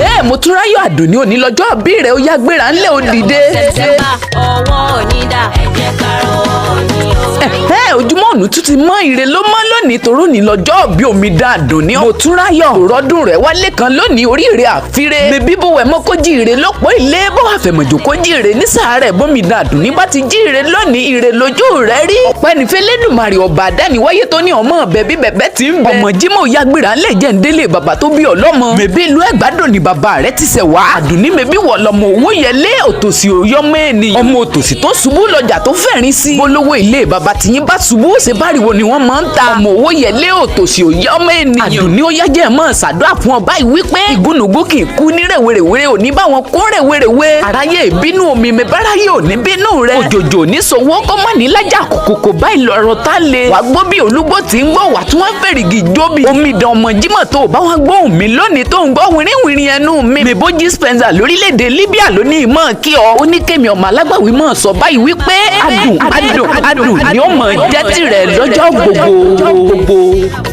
Ẹ Motúnráyọ̀ Àdùnní, òní lọ́jọ́ ìbí rẹ̀. Ó yá, gbéra ńlẹ̀, ó dìde. September, ọwọ́ onídà, ẹ jẹ́ ká rọwọ́ ní o. Ẹ̀hẹ́, ojúmọ́ òní tún ti mọ́, ire ló mọ́ lónìí, toró ní lọ́jọ́ bí omidan Àdùnní Motúnráyọ̀. Òrọ́dún rẹ̀ wálé kan lónìí, oríire àfíré bèbí bó wẹ̀ mọ́ kó jíire lọ́pọ̀ ilé, bó wà fẹ̀mọ̀jò kó jíire ní sàárẹ̀. Bómidan Àdùnní bá ti jíire lónìí, ire lójú rẹ̀ rí. Ọpẹ́ ní fẹ́lẹ́dùmarè ọba àdániwáyé tó ní ọmọ bẹ̀bí bẹ̀bẹ̀ tí ń bẹ. Ọmọ Jímọ̀ yàgbéra ńlẹ̀ jẹ́ ń délé bàbá tó bí ọlọ́mọ. Mẹ̀bí ìlú Ẹ̀gbádùn ni bàbá rẹ̀ ti ṣẹ̀ wá. Àdùnní, mẹ̀bí wọ̀ lọ́mọ owó yẹlé òtòsí òyọmọ ènìyàn. Ọmọ òtòsí tó ṣubú lọ́jà tó fẹ̀rín sí. Bolówó ilé bàbá tìyín bá ṣubú, ṣe báriwo ni wọ́n máa ń ta. Ọmọ owó yẹlé òtòsí òyọmọ ènìyàn. Àdùnní, ó yájẹ́ mọ́ ṣàdúrà fún ọba yìí wípé ìgúnnugún kì í kú ní rèwerèwe, òní báwọn kún rèwerèwe. Aráyé ìbínú omi mẹ́báráyé òní bínú rẹ̀. Òjòjò ní sowó kó má ní lájà, kòkòkò báyìí lọ́rọ̀ tá le. Wàá gbọ́ bí olúgbó tí ń gbọ́, wà tí wọ́n fèrègì jóbi. Omidan ọmọ Jímọ̀ tó bá wọn gbóhùn mi lónìí, tó ń gbọ́ wìrìwìrì ẹnu mi. Meboji Spencer lórílẹ̀‐èdè Libya ló ní ìmọ̀ kí ọ. Ó ní kémi ọmọ alágbàwí mọ̀ sọ báyìí wípé adùn adùn adùn ni ó mọ̀ jẹ́ tirẹ̀ lọ́jọ́ gbogbo.